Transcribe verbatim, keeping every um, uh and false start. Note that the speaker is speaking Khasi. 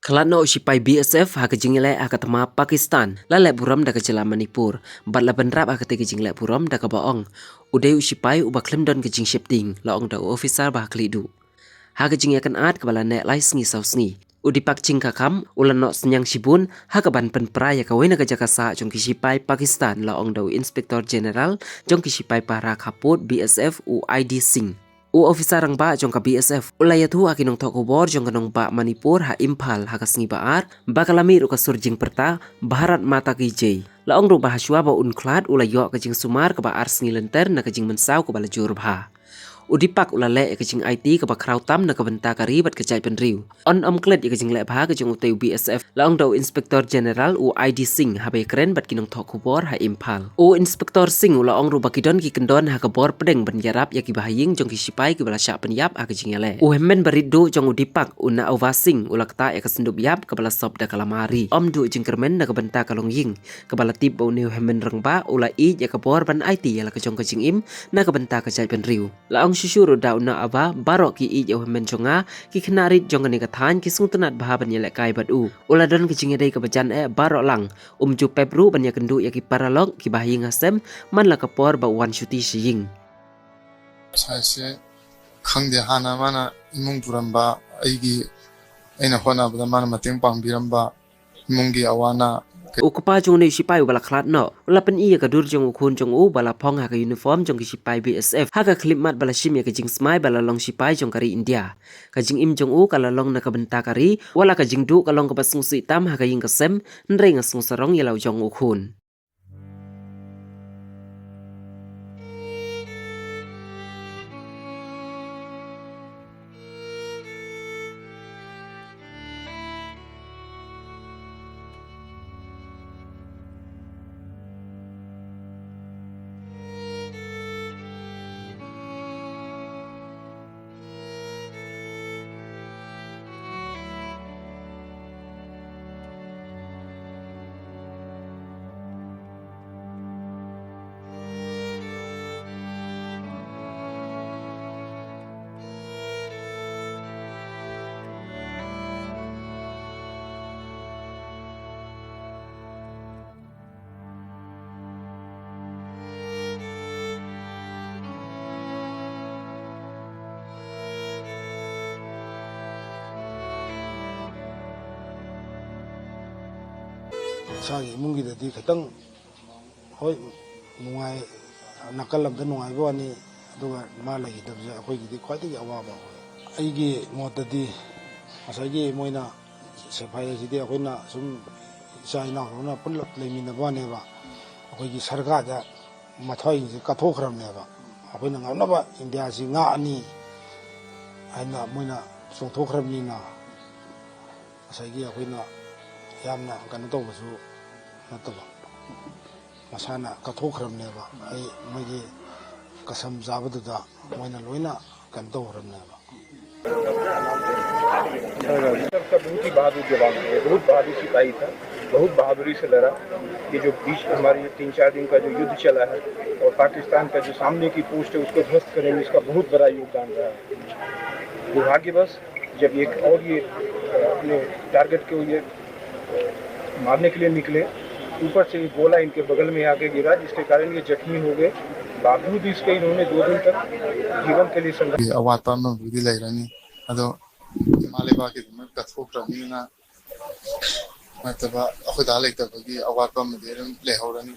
Khlad noh u shipai B S F ha ka jingleh ha ka thma Pakistan, la leh burom da ka jylla Manipur, bad la bynrap ha katei ka jingleh burom da kaba ong u dei u shipai uba khlem don ka jingsheptieng, la ong da u officer ba ha khlieh duh. Ha ka jingïakynad kaba la neh lai sngi saw sngi, u Deepak Chingkakham u la noh synñiang shibun ha kaban pynpra ïa kawei na ka jaka sah jong ki shipai Pakistan, la ong da u Inspector General jong ki shipai para khappud B S F, u I D Singh. U officer rangbah jong ka B S F u la ïathuh ha ki nongthoh khubor jong ka nongbah Manipur ha Imphal ha ka sngi ba ar ba ka la mih ruh ka sur jingpyrta Bharat Mata Ki Jai. La ong ruh ba hashwa ba un khlad u la ïoh ka jingsumar kaba ar sngi lynter na ka jingmynsaw kaba la jur bha. U Deepak u la leh ïa ka jingaiti kaba khraw tam na ka bynta ka ri bad ka jaitbynriew. Yn ym klet ïa ka jingleh bha ka jong utei u B S F, la ong da u Inspector General, u I D Singh, haba ïakren bad ki nongthoh khubor ha Imphal. U Inspector Singh u la ong ruh ba ki don ki kyndon ha ka bor pdeng ban ïarap ïa ki bahaïing jong ki shipai kiba la shah pynïap ha ka jingïaleh. U hynmen barit duh jong u Deepak, u Naova Singh, u la ktah ïa ka syndup ïap kaba la sop da ka lamari. Ym duh jingkyrmen na ka bynta ka longïing kaba la tip ba une u hynmen rangbah u la ïeit ïa ka bor ban aiti ïa la ka jong ka jingim na ka bynta ka jaitbynriew. La ong shuh shuh ruh da u Naova, baroh ki ïeit ïa u hynmen jong nga, ki khynnah rit jong kane ka thaiñ ki sngewtynnat bha ban ïalehkai bad u. U la don ka jingïadei kaba jan eh baroh lang. Um ju pep ruh ban ïakynduh ïa ki paralok, ki bahaïing hasem, man la ka por ba u wan shuti sha ïing. Sa se khang de hana mana imung puram ba aigi aina hona ba mana mateng pang biram ba mung ki awana. U kpa jong une u shipai uba la khlad noh u la pyni ïa ka dur jong u khun jong u ba la phong ha ka uniform jong ki shipai B S F ha ka khyllipmat ba la shim ïa ka jingsmai ba la long shipai jong ka ri India. Ka jingim jong u ka la long na ka bynta ka ri, wat la ka jingduh ka long kaba sngewsih tam ha ka ïing ka sem, hynrei nga sngewsarong ïa la u jong u khun. Sagi mungi da di katang hoi mungai nakal lam da nungai ba wani duga ma la hi da ja koi gidi koi da ya wa ba. Ai gi mo da di asa gi mo ina se phai da di koi na sum sa ina ko na pun la le min da ba ne ba koi gi sarga da ma thoi gi ka tho khram ne ba koi na ngam na ba India si nga ani ai na mo ina sung tho khram ni na. Asa gi koi na yam na kan to ba su na to ba. Masana ka thok ram ne ba ai mai ge ka sam za ba da mai na loi na kan to ram ne ba. सबका बहुत ही बहादुर जवान है, बहुत बहादुर सिपाही था, बहुत बहादुरी से लड़ा। ये जो बीच हमारे ये तीन चार दिन का जो युद्ध चला है और पाकिस्तान का जो सामने की पोस्ट है उसको ध्वस्त करने में इसका बहुत बड़ा योगदान रहा है। दुर्भाग्यवश जब ये और ये अपने टारगेट को ये मारने के लिए निकले, ऊपर से एक गोला इनके बगल में आके गिरा, जिसके कारण ये जख्मी हो गए। बावजूद इसके इन्होंने दो दिन तक जीवन के लिए संघर्ष ये award pam no budi lai rani ado male ba ke dum ka thok rani na mataba akhu dalai ta bagi award pam de ran le ho rani